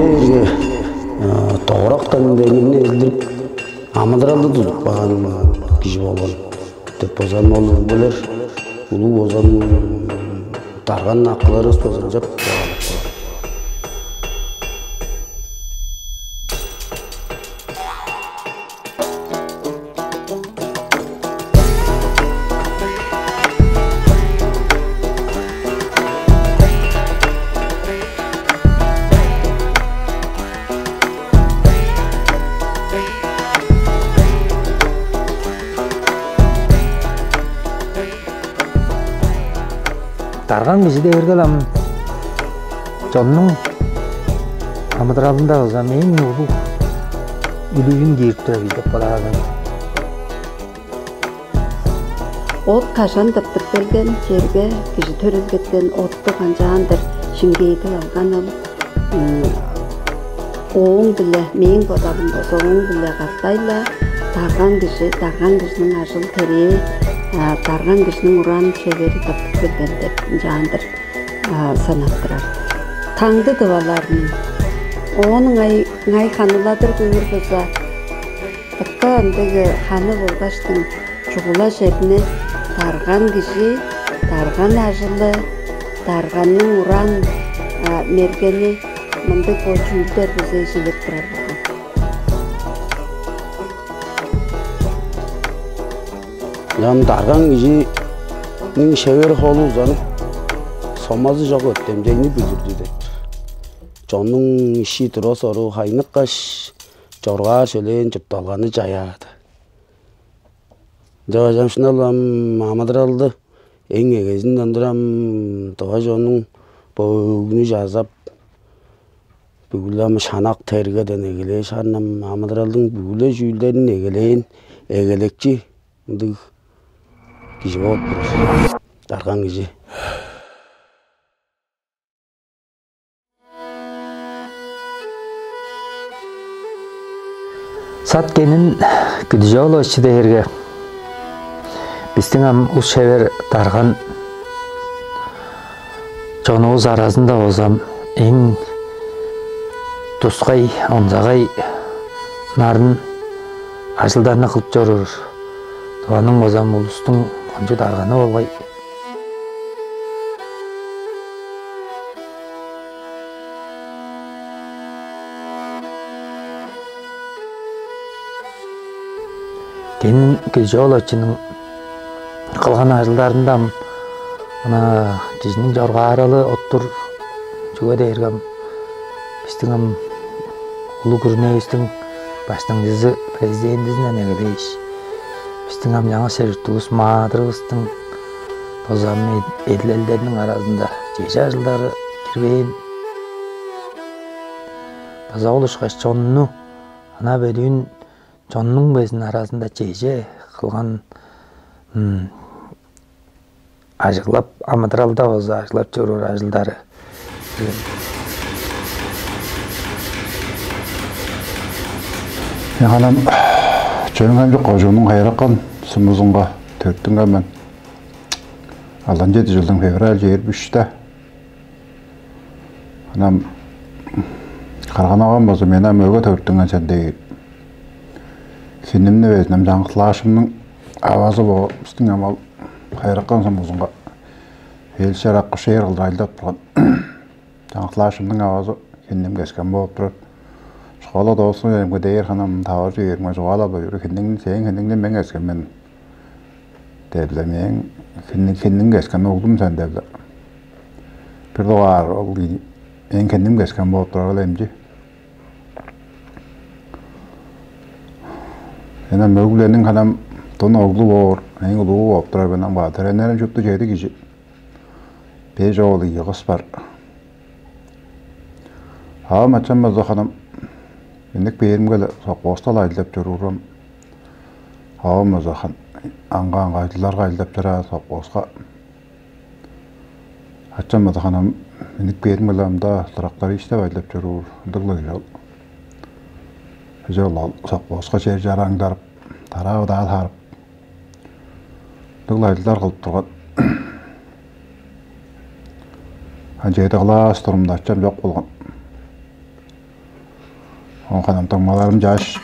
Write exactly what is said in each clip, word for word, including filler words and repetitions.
Бирге довурактан демин элдирип, амыдыралды тудуп каан кижи болган деп болзам, ол билер улуг болзам, дарган акыларывыс болзам деп. Дарган кижи дээрге ам чоннуң амыдыралында болза мээң улуг үлүүн киирип турар кижи деп бодаар мен. От кажан тыптып келген черге кижи төрелгеткен отту канчаандыр шиңгээдип алган ол ооң-биле, мээң бодалым болза ооң-биле катай-ла, дарган кижи, дарган кижиниң ажыл-херээ, дарган кижиниң уран-шевери тыптып келген деп ынчаандыр санап турар. Таңды тываларның оон ыңай ыңай ханыладыр көөр болза, дыка ындыг ханы болгаштың чугула черни дарган кижи, дарган ажылы, дарганның уран мергени мындыг бо чүүлдер бизээжилип турар болган. Ам дарган кижиниң шевер холу узанып, сомазы чок өртемчейни бүдүрдү деп. Чоннуң иши тура-сору хайныккаш, чоргаар шөлээн чуртталганы чаяады. Ынчангаш ам шынап-ла ам амыдыралды эң эгезинден тура ам тыва чоннуң бо өөгүнү чазап, бүгү-ле ам шанак-тергеден эгелээш, ам амыдыралдың бүгү-ле чүүлдерин эгелээн эгелекчи ындыг кижи болуп турар. Дарган кижи. Сат Кенин Күдүжү-оолович дээрге бистиң ам ус-шевер дарган чонувус аразында болза ам эң тускай, онзагай, нарын ажылдарны кылып чоруур. Тываның болза ам улустуң кончуг дарганы болгай. Кенин Күдүжү-ооловичиниң кылган ажылдарында ам мына кижиниң чоргааралы оттур, чүге дээрге ам бистиң ам улуг күрүневистиң баштыңчызы, президентизинден эгелээш, бистиң ам чаңгыс чер-чурттуувус, маадырывыстың база ам эдилелдериниң аразында чеже ажылдары кирбээн. База ол ышкаш чонну, ана-бөдүүн чоннуң безин аразында чеже кылган, м, ажыглап, амыдыралда болза ажыглап чоруур ажылдары. Мен анам Чөөн-Хемчик кожууннуң Хайыракан сумузунга төрүттүнген мен. Алдан чеди чылдың февраль чээрби үште. Анам карган-авам болза, мен ам мөге төрүттүнген сен дээр. Хиннимни безин ам чаңгыс классчымның авазы боор. Бистиң ам ол Хайыракан сумузунга фельдшер-акушер кылдыр ажылдап турган. Чаңгыс классчымның авазы хинним кескен бооп турар. Школа доостуг эмге дээр ханам таваржы бериңме чугаалап бо хинниң, сээң хинниңни мен кескен мен. Деп-ле мээң хинниң, хинниң кескен оглум сен деп-ле. Бир дугаар ол кижи мээң хинним кескен бооп турар ол эмчи. Ынчан мөглениң ханам дун оглу боор, эң улуу бооп турар, ынчан баатыр энерим шупту чеди кижи. Беш оол, ийи кыс бар. Авам ачам база ханам миннип кээримге-ле совхозта-ла ажылдап чоруурум. Авам база хан аңга-аңга ажылдарга ажылдап чораан совхозка. Ачам база ханам миннип кээримге-ле ам-даа тракторист деп ажылдап чоруур, ындыг-ла кижи ол. Кижи ол, ол совхозка чер-чараңдарып, тараа-даа тарып, ындыг-ла ажылдар кылып турган. Ам чеди класс турумда ачам чок болган. Оон ханам дуңмаларым чаш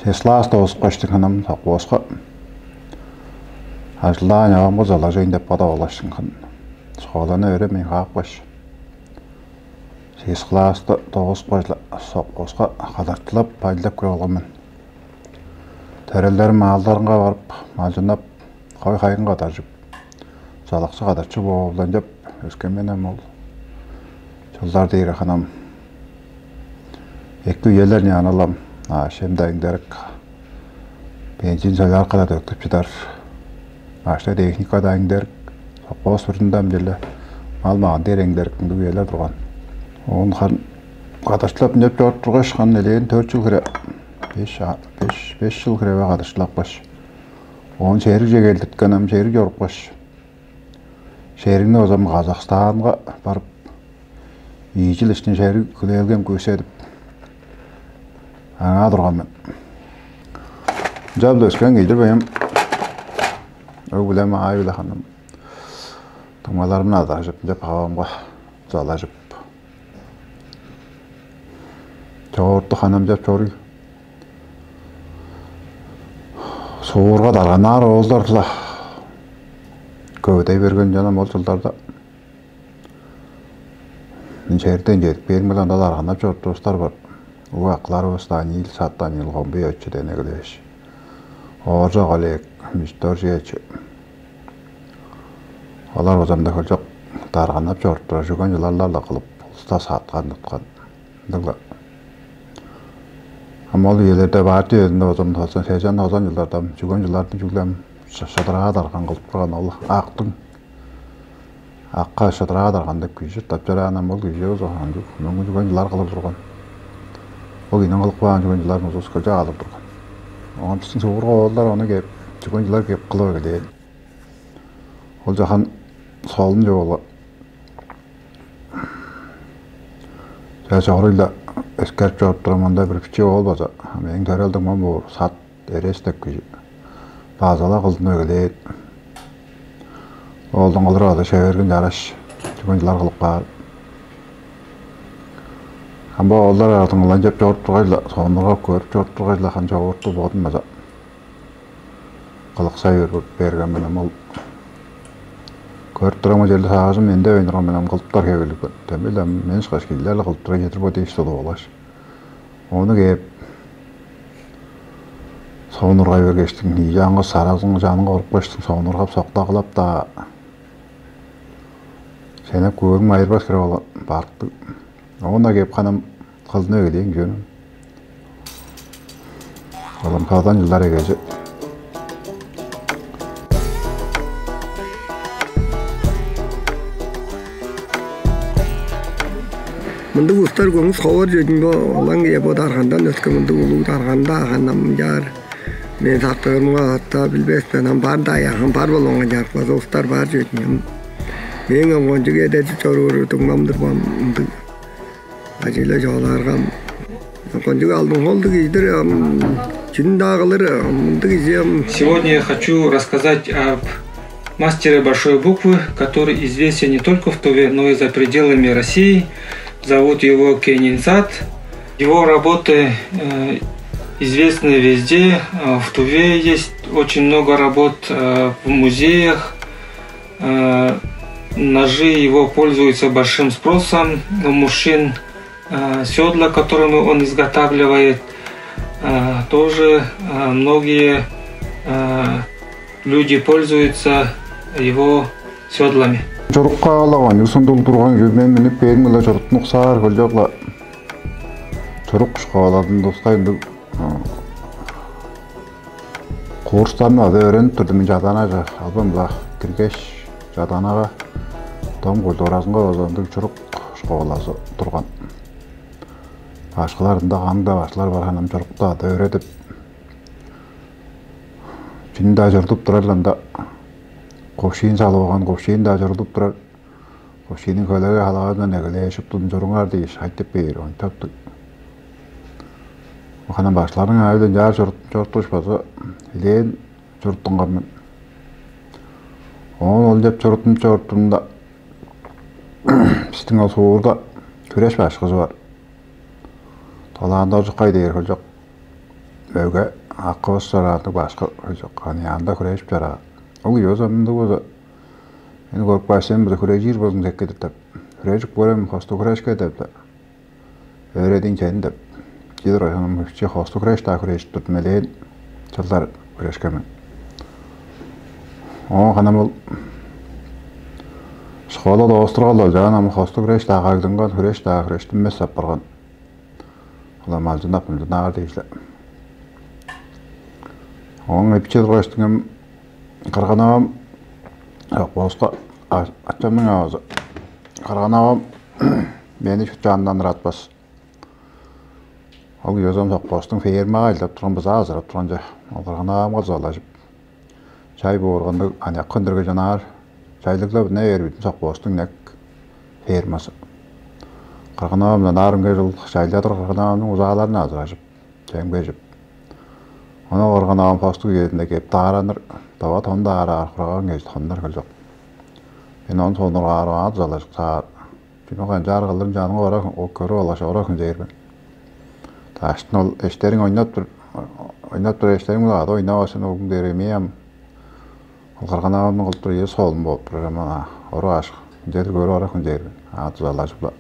сес класс доозупкаштың, ханам совхозка ажылдаан авамга чалажейн деп бодап алгаштың, хан школаны өөренмейн каапкаш, сес класста доозупкаш-ла, совхозка кадарчылап, ажылдап кирип алган мен. Төрелдерим маалдарынга барып, малчыннап, хой-хайын кадаржып, чалакчы кадарчы бооп-ла ынчап өскен мен. Ам ол чылдар дээр, ханам, эки үелер, няаналам, аъш-чем дайын дерек, бензин, солярка-даа төктүп чыдар, машина-техника дайын дерек, совхоз бүрүнде ам черле мал-маган дээр эңдерик ындыг үелер турган. Оон харын кадарчылап ынчап чоруп тургаш, харын элээн дөрт чыл хире, беш, а, беш, беш чыл хире бе кадарчылапкаш, оон шеригже келдирткен, ам шериг чорупкаш, шеригни база ам Казахстанга барып, ийи чыл иштинде шериг хүлээлгем күүседип, аңаа турган мен. Ынчап-ла өскен кижи-дир мен. Өг-бүлем, аай-биле, ханам, дуңмаларымны адажып, ынчап авамга чалажып, чоорту ханамчап чоруй. Суурга дарганнаар оолдар-ла көвүдей берген, чонум, ол чылдарда. Мен черден чедип кээримге-ле, ында дарганнап чоруп турустар бар. Угакыларывыс Даниил, Сат Даниил, Хомбуй Очу дээн эгелээш, Ооржак Олег, Миштор Чээчи. Олар база мында хөлчок дарганнап чоруп турар, чүген чыларлар-ла кылып, улуста саткан-туткан. Ындыг-ла. Ам ол үелерде партия үезинде болза, тозан, сезен, тозан чылдарда, чүген чылдардың чүгле ам ш-, шыдыраа дарган кылып турган ол актың акка шыдыраа дарган деп кижи чурттап чораан. Ам ол кижи болза ындыг мөңгүн чүген чылар кылып турган. Ол кижиниң кылып каан чүген чыларын улус кылча алып турган. Оон бистиң субурга оолдар ону кээп, чүген чылар кээп кылып эгелээн. Ол чахан солун чоп болган. Чаа, чогуруй-ла эскерип чоруп турар, мында бир бичии оол база, мээң төрел дуңмам боор, Сат Эрес деп кижи. База-ла кылдынып эгелээн. Оолдуң кылыры база шевергин, чараш, чүген чылар кылып каар. Ам бо оолдар аразынга ынчап чоруп тургаш-ла, сонургап көрүп чоруп тургаш-ла, харын чогууртуг бодум база кылыксай бер-, берген мен. Ам ол көрүп турарымга, черле сагыжым эндевейн турган мен, ам кылыптар хевирлиг мен. Демги-ле ам мен ышкаш кижилер-ле кылып турар чедир бо дээш тудуп алгаш, ону кээп сонургай бергештиң, ийи чаңгыс саразың чанынга уруп каштың, сонургап, соктагылап-даа, шенеп көөрүм айырбас хире ол барыктыг. Оон-на кээп ханам кылдынып эгелээн кижи мен. Олумкадан чылдар эгези. Мындыг улустар көңүс ховар чүве-дир ийин бо, олаң кижи бо даргандан өске мындыг улуг дарган-даа ханам чаар. Мен сактырымга катта билбес мен, ам бар-даа, аяхым бар болган чарык база улустар бар чүве-дир ийин. Мээң ам кончуг эдержип чоруур дуңмам-дыр бо, ам мындыг. Ажыыла чоолааргам. Кончуг алдын холдуг кижи-дир, ам чүнү-даа кылыр, ам мындыг кижи ам. Сегодня я хочу рассказать об мастере большой буквы, который известен не только в Туве, но и за пределами России. Зовут его Кенинзад. Его работы, э, известны везде. Э, в Туве есть очень много работ, э, в музеях. Э, ножи его пользуются большим спросом у мужчин. Э, сёдла, которыми он изготавливает, э, тоже, э, многие, э, люди пользуются его сёдлами. Чурукка-ла кончуг сундулуг турган кижи мен, миннип кээримге-ле чуруттунуксаар хөлчок-ла. Чурук школазын тускай ындыг, ы, курстарны база өөренип турдум мен Чадаанаже. Албан-ла киргеш, Чадаанага дом культуразынга база ындыг чурук школазы турган. Башкылар ында, кандыг-даа башкылар бар, ханам, чурукту база өөредип, чүнү-даа чурудуп турар-ла ында. Кувшин салып алган, кувшин-даа чурудуп турар. Кувшинниң хөлегей халагазындан эгелээш, шуптузун чуруңар дээш айтып бээр, ойтаптыг. Ханам, башкыларның аайы-биле ынчаар чорут-, чоруттугуш база элээн чуруттунган мен. Оон ол деп чуруттунуп чоруттум-даа, Бистиң ол суурда хүреш башкызы бар. Долаанда ожуккай дээр хөлчок. Мөге акывыс чораанныг башкы хөлчок. Аны янда хүрежип чораа. Ол ёза мындыг болза, мени көрүп кааш, сен база хүрежир болуң деп кедип деп. Хүрежип көрем, хостуг хүрешке деп. Өөредиң чедин деп. Чидир ойханам чи хостуг хүреш-даа хүрежип турдум элээн чылдар хүрешкемен. Оон ханам ол школа доостургал олчаан ам хостуг хүреш-даа кагдынган, хүреш-даа хүрештинмес апарган. Улам алчынап ынчынаар дээш-ле. Оон эпчи тургаштыңым кырган-авам, бооска ачамның авазы, кырган-авам мени чуртчаандан ыратпас. Ол ёзон совхозтуң фермага айлап турган бызаа азырап турган ча. Ол кырган-авамга залажып, чай бооргандыг аныяк көндүрге чанаар, чайлыглап үне бээр бүдүн совхозтуң инек фермасы. Кырган-авам чанаарымга чыл чайладыр кырган-авамның узааларын азыражып, чемгежип. Ону кырган-авам хостуг үезинде кеп даараныр, дова тон даараар хураган кежи тоннар хөлчок. Мен ону сонургаар аар залажыктаар. Чүнү канчаар кылдым чанымга ора көрүп алгаш, ора хүнзээр мен. Даштын ол эштериң ойнап тур, ойнап тур эштериң ада ойнавасын огуң дээр эмээм. Ол кырган-авамның кылып тур эс холум болуп турар ама орук ашык. Ынчедир көрүп ора хүнзээр мен. Аа дузалажып-ла.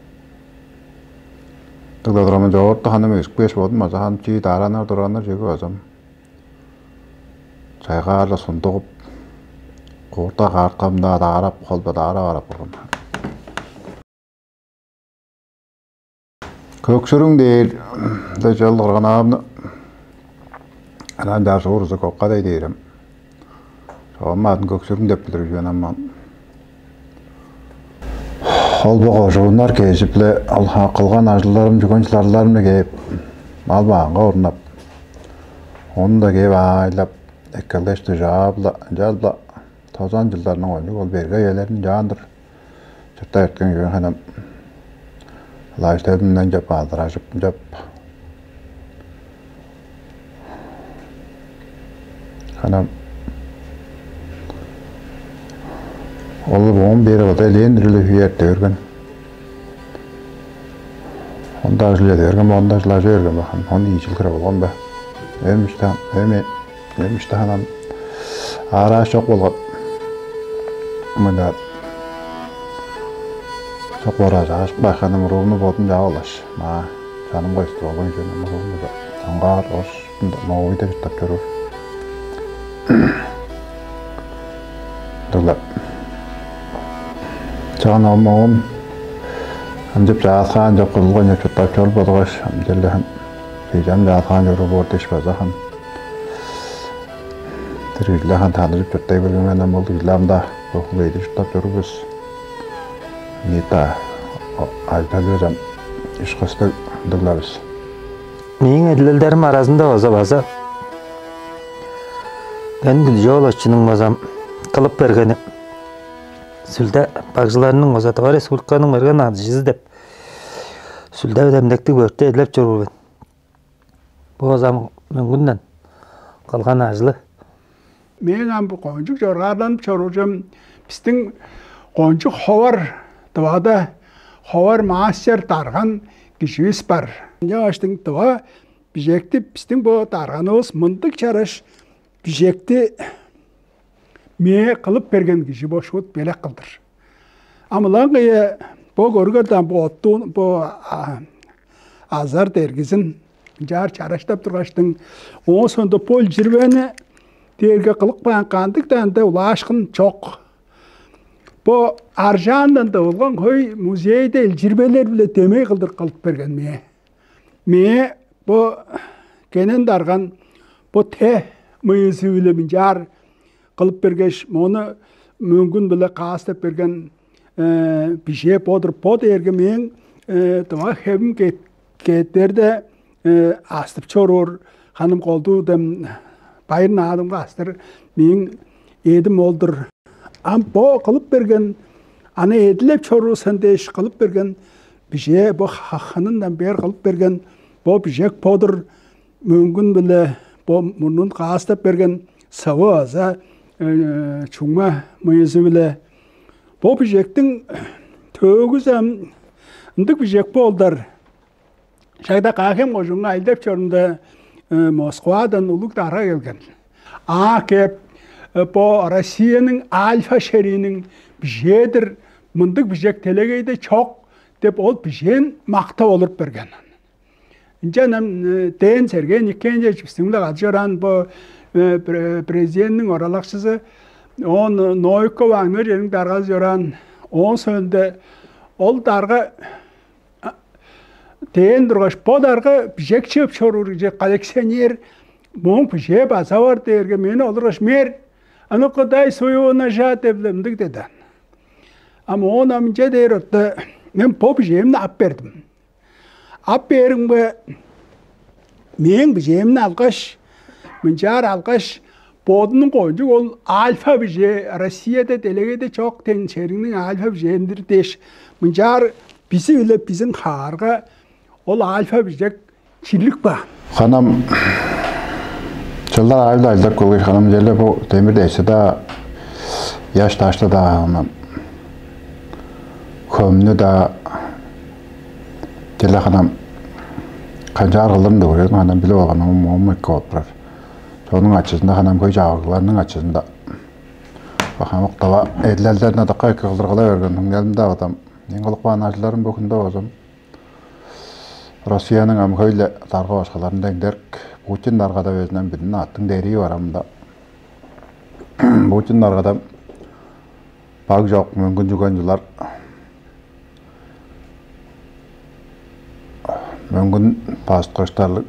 Дыгда турамын чогурту ханым өскүвеш болдум база ханым чии дааранар тураннар чеги базам. Чайгаарла сундугуп, куурта каарткамдаа даарап, холба даарап арап турган. Көксүрүң дээр дээш ол кырган-авамны анаа чаржы урузу коккадай дээрем. Чогум адын көксүрүң деп билир үжүвен амман. Ол бо кожууннар кежип-ле, ол кылган ажылдарым, чүген чыларларымны кээп, мал баанга орнап, ону-даа кээп аайлап, эккелгеш дужаап-ла, ынчалбла тозан чылдарның оончук ол берге үелерин чаандыр чурттай эрткен үе ханам лаштарымдан чап аалдыражып, чап ханам ол оон бери бода элээн дүрүлү үе эрте берген. Онда ажыл эде берген, онда ажыл ажа берген бахан. Он ийи чыл кыра болган ба? Эм иште, эми эм иште ханам аараа чок болган. Мына чок бораажа ашык баханым рууну бодун жаап алаш. Маа чаным койступ алган жөнүм рууну. Чаңгаар ос новыйда чурттап чоруур. Дыла. Чаан ам оон амчып жааскаан чок кызылган чурттап чорул болгаш амчылдаан. Бижам жааскаан чоруу боор деш база хан. Тиргиле хан таныжып чурттай берген мен ам ол тиргиле амда бохул эди чурттап чорувус. Нита айдалыырам ишкыстыг дыглабыс. Мээң эдилелдерим аразында база база Ген Билжооловичиниң база кылып бергени сүлде багжыларының база Тыва Республиканың берген адыжызы деп сүлде демдектиг бөртте эдилеп чоруур мен. Бу база мөңгүнден кылган ажылы. Мээң ам бу кончуг чоргаарланып чоруужам бистиң кончуг ховар Тывада ховар мастер дарган киживис бар. Ынчангаштың тыва бижекти бистиң бо дарганывыс мындыг чараш бижекти мээ кылып берген кижи бо шуут белек кылдыр. Ам ылаңгыя бо көрүңер даан бо оттуун бо азар дергизин ынчаар чараштап тургаштың оон соонда бо илчирбени дээрге кылып каан кандыг-даа ында улаашкын чок. Бо аржаандан дывылган хөй музейде илчирбелер-биле дөмей кылдыр кылып берген мээ. Мээ бо кенен дарган бо те мыйызы-биле мынчаар кылып бергеш, мону мөңгүн-биле каастап берген бижээ бо-дур. Бо дээрге мээң дыва хевим кеттерде астып чоруур ханым колдуу дем байыр наадымга астыр мээң эдим ол-дур. Ам бо кылып берген, аны эдилеп чоруусан дээш кылып берген бижээ бо ханындан бээр кылып берген бо бижек бо-дур. Мөңгүн-биле бо мурнун каастап берген сывы база чуңма мыйызы-биле бо бижектиң Төөгүзү ам ындыг бижек болдар. Шагда Каа-Хем кожуунга ажылдап чорумда, э, Москвадан улуг дарга келген. А кеп, э, бо Россияның Альфа шерииниң бижээ-дир, мындыг бижек делегейде чок деп, ол бижээн мактап олуруп берген. Ынчан ам, э, дээн Сергей Никенчевич бистиң-биле кады чораан, бо, э, пре-, президентиниң оралакчызы, оон Новиков Аңнер чериниң даргазы чораан, оон соонда ол дарга, а, дээн тургаш, бо дарга бижек чыып чоруур кижи, коллекционер, мооң бижээ база бар дээрге, мени олургаш: «Мэр, а ну-ка дай своего ножа», — деп-ле мындыг деди. Ам оон ам ынча дээр орта, мен бо бижээмни ап бердим. Ап бээримге, мээң бижээмни алгаш, мынчаар алгаш, бодунуң кончуг ол Альфа бижээ, Россияда, делегейде чок дээн шерииниң Альфа бижээ-дир дээш, мынчаар бизип-ле, бистиң хаарга ол Альфа бижек чирлип каан. Ханам чылдар аайы-биле ажылдап келгеш, ханам черле бо демир-дешти-даа, ыяш-дашты-даа, ханам хөмнү-даа, черле ханам канчаар кылырын-даа көрген, ханам билип алган, ом, ом эки болуп турар. Чоннуң ачызында, ханам хөй чагыгларның ачызында хамык тыва эдилелдерин дыка эки кылдыр кыла берген. Хүңнелимде-даа кыдам, эң кылып каан ажылдарым бо хүнде болза, Россияның ам хөй-ле дарга-башкыларында эңдерик Путин даргада безин ам бүдүн аъттың дерии бар ам-даа. Путин даргада баг чок, мөңгүн чүген чылар, мөңгүн базыткыштарлыг,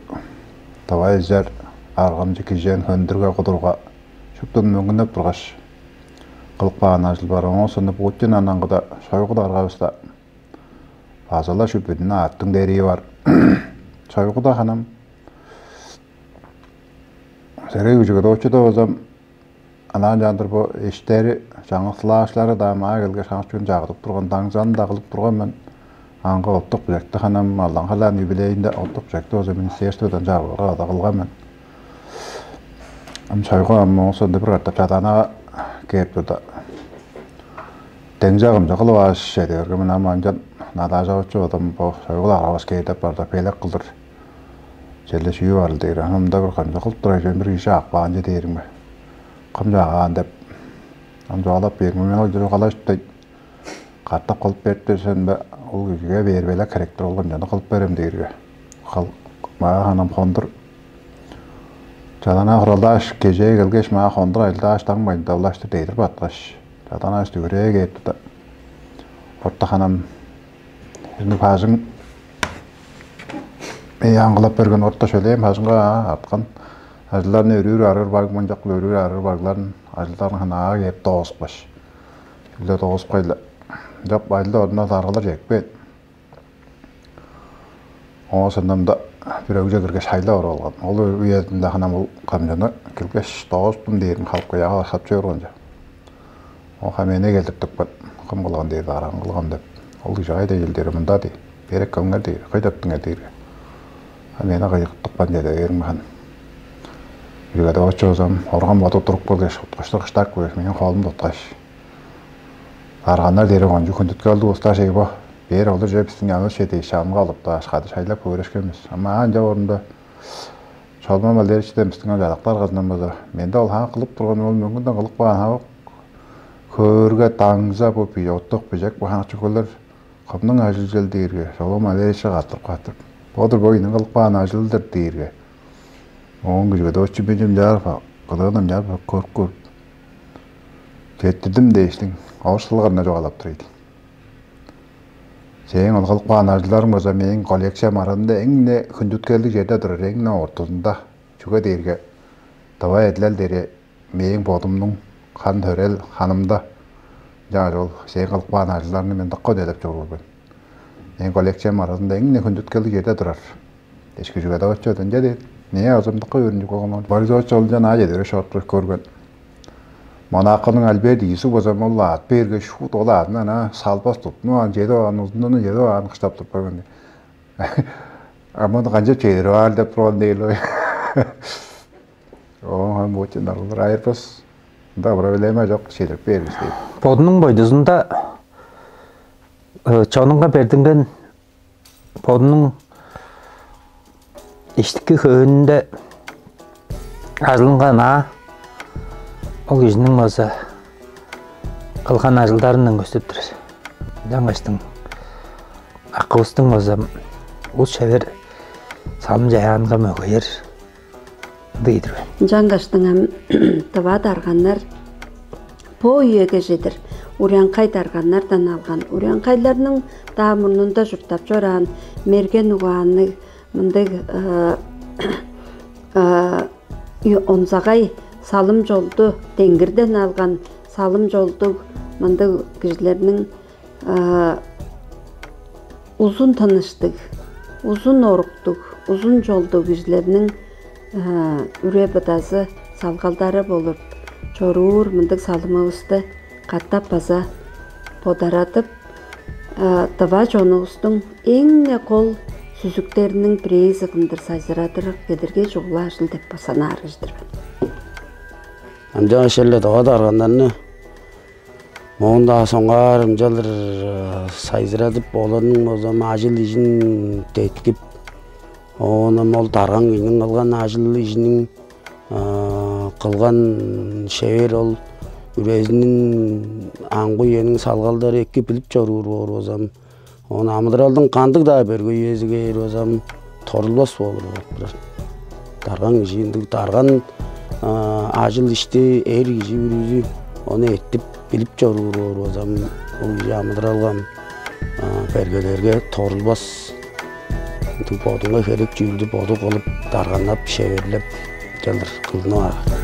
тыва эзер, аргамчы, кижээн, хөндүрге, кудурга, шуптун мөңгүннеп тургаш, кылып каан ажыл бар. Оон соонда Путин анаңгыда Шойгу даргавыста база-ла шуп бүдүн аъттың дерии бар. Шойгу-даа ханам, Сергей Күжүгедовичу-даа болза, анаа ынчаандыр бо эштери, чаңгыс класчылары-даа маа келгеш, хаңчы чүвени чагыдып турган, даңзаны-даа кылып турган мен. Аңгы оттук бижекти ханам, алдан халаан юбилейинде оттук бижекти болза министерстводан чагыылга-даа кылган мен. Ам Шойгу ам оон соонда бир катап Чадаанага кээп турда, деңзе кымчы кылып ааш чеде берген мен. Ам ынчан Надажа очу бодум бо Шойгу даргавыс кээр деп барда, белек кылдыр черле чүү барыл дээр. Ам мында бир кымчы кылып турар чүве, бир кижи ап каан че дээримге, кым чагаан деп, ам чугаалап бээримге, мен ол чүве калаштып, катап кылып берип берсең бе, ол кижиге бээр белек херек-тир, ол кымчаны кылып берем дээрге, кыл-, маа ханам хондур Чадаанаа хуралдааш, кежээ келгеш, маа хондур ажылдааш, даң бажында улаштыр дедир баткаш, Чадаанаа үстү хүрээ кээп турда, орта ханам бирни бажың, ээ, аңгылап берген, орта шөлээн бажыңга, аа, арткан ажылдарны өрүүр-арыыр баг, мынчакыл өрүүр-арыыр багларын, ажылдарын ханаа кээп доозупкаш, чүгле доозупкай-ла. Чоп, ажыл орнундан саргылар чекпээн. Оон соонда бир өгже киргеш, шайлап орап алган. Ол үеде ханам ол кымчыны келгеш, доозуптум дээрин халыпкы яга башкап чорган чо. Оха мени келдип тыпкан. Кым кылган дээр, дараан кылган деп. Ол кижи кайда чел дээр, мында дээр. Берек кылыңар дээр. Кый таптыңар дээрге, а мени кыйгыртыпкан чеде бээримге, хан. Үргеде очуузам, орган бодуп туруп келгеш, уткуштур кыштап көргеш, мээң холум туткаш, арганнар дээри кончуг хүндүткелдиг улустар шеги бо. Бээр олурже бистиң янывыс чеде шаамга алыптааш, кады шайлап көвүрешкен бис. Ама аанча орунда Шолман Валерьевичтен, бистиң ол чадактар кызындан болза, менде ол хаак кылып турган, ол мөңгүнден кылып каан хавык, хөөрге, даңза, бо бижок, оттук бижек, бо хаак чүвелер кымның ажыл-чел дээрге, Шолман Валерьевичке каттырып-каттырып, бо-дур бо ийиниң кылып каан ажылы-дыр дээрге, ооң күжүгеде очу бижим чаар, кыдыыным чаар көрүп-көрүп четтирдим дээштиң, орус кылгырынга чугаалап тур ийин. Сээң ол кылып каан ажылдарың болза мээң коллекциям аразында эң-не хүндүткелдиг черде турар, эң-не ортузунда. Чүге дээрге тыва эдилел дээрге мээң бодумнуң хан-төрел ханымда. Ынчангаш ол сээң кылып каан ажылдарыңны мен дыка үнелеп чоруур мен. Мээң коллекциям аразында эң-не хүндүткелдиг черде турар. Эшки чүге-даа оччу ынча дээр. Мээ азымдыкка өөрүнчүг болган. Борисович ол ынчан аа чедире шорт көрген. Монаконың Альберт ийизи болза, ол аът бээрге, шуут ол аъдын ана салбас тудунуп аан, чедип аан, узундан чедип аан, кыштап туруп барган. А муну канчап чедирип аар деп турган дээр ол. Оон Путин аргылар айырбас. Ында проблема чок, чедирип бээр бис дейт. Бодунуң бойдузунда Чонунга бердинген бодунуң иштики хөөнүнде ажылынга ынаа, ол кижиниң база кылган ажылдарындан көстүп турар. Ынчангаштың акывыстың база ус шевер салым чаяанга мөгөйер ындыг ийдир бе? Ынчангаштың ам дыва дарганнар бо үеге чедир урянкай дарганнардан алган. Урянкайларның даа мурнунда чурттап чораан мерген угаанныг мындыг онзагай салым чолду, денгирден алган салым чолдуг мындыг кижилерниң узун тыныштыг, узун оруктуг, узун чолдуг кижилерниң үре-будазы, салгалдары болур чоруур мындыг салымывысты катап база бодарадып, дыва чонувустуң эң-не кол сүзүктериниң бирээзи кылдыр сайзырадыр кедерге чугула ажыл деп санаар кижи-дир мен. Ынчангаш эле дыва дарганнарны моон-даа соңгаар ынчалдыр сайзырадып, оларның база ажыл-ижин деткип, оон ам ол дарган кижиниң кылган ажыл-ижиниң кылган шевер ол үрезинин, амгы үениң салгалдары эки билип чоруур боор болзам, оон амыдыралдың кандыг-даа бөргү үези кээр болзам, торулбас болур болуп турар. Дарган кижи ындыг дарган ажыл-ишти эр кижи бүрүзү ону эттип билип чоруур боор болзам, ол кижи амыдыралгам бергелерге торулбас. Ындыг бодунга херек чүүлдү боду кылып, дарганнап, шеверлеп, чалдыр кылдынып аар.